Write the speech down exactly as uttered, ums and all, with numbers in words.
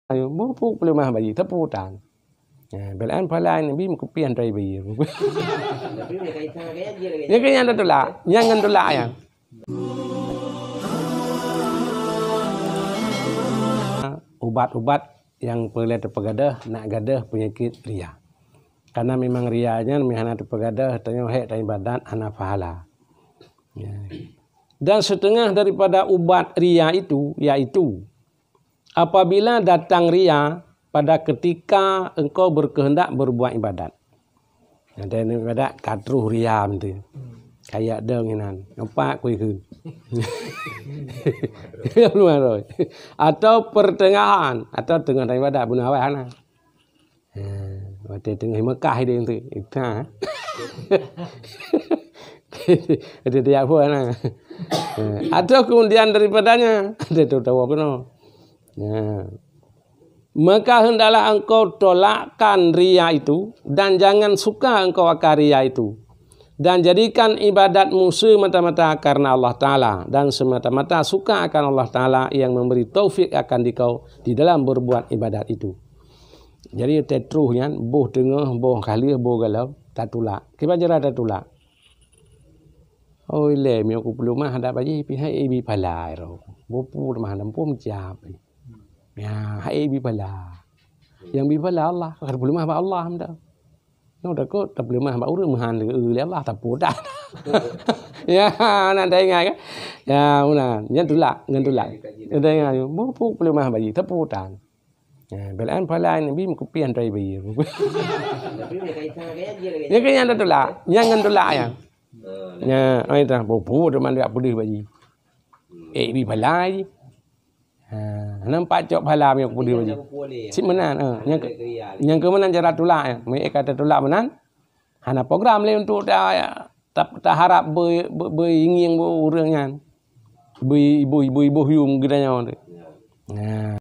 Ayo, boh peuleumah bayi, teupeue tan. Ya, belaén phala Nabi meukupiah antara bayi. Tapi mereka itu kaya dia lagi. Nyang keu nyang tatulak, nyang ngon tulak ya. Ubat-ubat nyang peureulée teupeugah nak gadôh peunyakét ria. Karena memang ria nyan meuhana teupeugah tanyoe hék taibadat hana pahala. Ya. Dan setengah daripada ubat ria itu, yaitu apabila datang ria pada ketika engkau berkehendak berbuat ibadat. Ada ibadat ka troh ria meuti. Kayak dong inan. Nampak kui kheun. Atau pertengahan, atau tengah ibadat bunoe awai hana. Ha, watèe teungoh Mekah idéh tu. Ha. Ada dia apa nah. Ha, atau kemudian daripadanya, ada tu tahu apa no. Ha. Maka hendaklah engkau tolakkan ria itu, dan jangan suka engkau akan ria itu. Dan jadikan ibadatmu semata-mata karena Allah Ta'ala, dan semata-mata suka akan Allah Ta'ala yang memberi taufik akan dikau di dalam berbuat ibadat itu. Jadi, watèe troh nyan, boh teungoh, boh ka lheueh, boh gohlom, tatulak. Kiban cara tatulak? Oi lé, meunyoe kupeuleumah adak baji, pih hai ibi phala ro. Boh peuleumah lam pom cap. Ya, hai ibi phala. Nyang bi phala Allah, ka peuleumah bak Allah meunan. Nyoe takot tapeuleumah bak ureueng meuhan lé Allah, tapeudah. Ya, na taingat kan? Ya, meunan. Nyan tulak, nyan tulak. Nyan taingat, boh peuleumah bayi, tapeudah. Ya, belaén phala Nabi meukupiah antara bayi. Tapi mereka itu kaya dia lagi. Nyang keu nyang tatulak, nyang ngon tulak ya. Ya, ai tah, boh peuleumah dak peudeuh bayi. Eh, bi phala ji. Ha, nampak cok phala meunyoe peudeuh baji. Cit meunan, ha. Nyang keu, nyang keu meunan cara tulak, ya. Meunyoe ka tatulak meunan, hana program lé untuk ta-, ta-, taharap be-, be-, beuingieng beu ureueng nyan. Beu-, beu-, beu-, beu-, yum geutanyoe tu. Ha.